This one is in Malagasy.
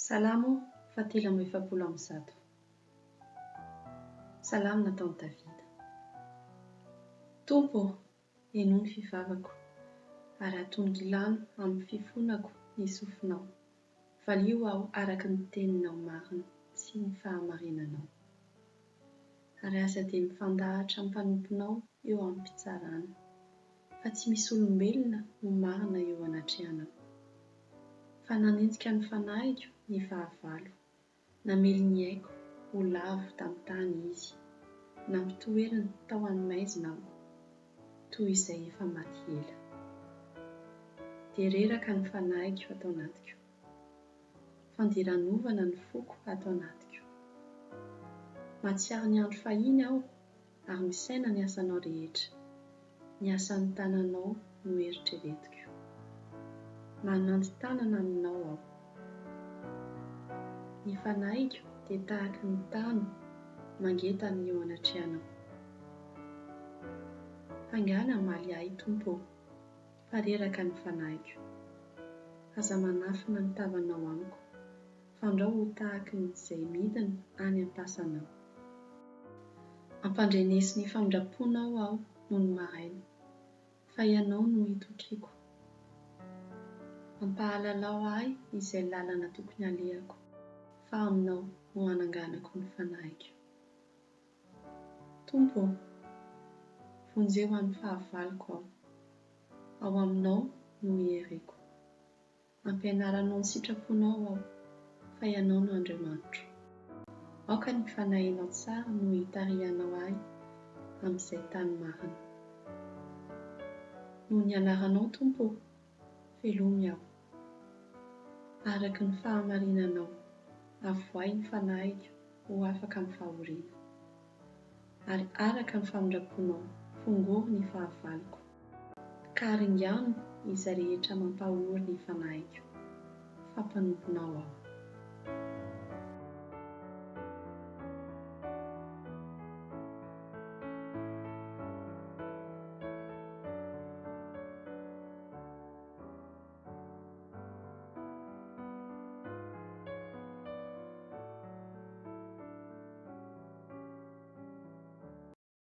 Salamo fahatelo amby efapolo amby zato. Salamo nataon'i Davida. Tompo ô, henoy ny fivavako, ary atongilano amin'ny fifonako ny sofinao. Valio aho araka ny teninao marina sy ny fahamarinanao. Ary aza dia mifandahatra amin'ny mpanomponao eo am-pitsarana, fa tsy misy olombelona ho marina eo anatrehanao. Fa nanenjika ny fanahiko ny fahavalo, namely ny aiko ho lavo tamin'ny tany izy, nampitoeriny tao amin'ny maizina aho, toy izay efa maty ela. Dia reraka ny fanahiko ato anatiko. Fandiranovana ny foko ato anatiko. Mahatsiaro ny andro fahiny aho ary misaina ny asanao rehetra. Ny asan'ny tananao no eritreretiko. Manantin-tanana aminao aho. Ny fanahiko dia tahaky ny tany mangetana eo anatrehanao. Fangana hamaly ahy, Tompo ô, fa reraka ny fanahiko. Aza manafina ny tavanao amiko, fandrao ho tahaky ny izay midina any am-pasana aho. Ampandreneso ny famindram-ponao aho nony maraina, fa Ianao no itokiako. Ampahalalao ahy izay lalana tokony halehako, fa aminao no hananganako ny fanahiko. Tompo ô, vonjeo amin'ny fahavaloko aho. Ao aminao no iereko. Ampianaranao ny sitraponao aho, fa Ianao no Andriamanitro. Aoka ny Fanahinao tsara no hitarihanao ahy amin'izay tany marina. Noho ny anaranao, Tompo ô, velomy aho. Araka ny fahamarinanao, avoahy ny fanahiko ho afaka amin'ny fahoriana. Ary araka ny famindram-ponao, fongory ny fahavaloko. Ka aringano izay rehetra mampahory ny fanahiko, fa mpanomponao aho.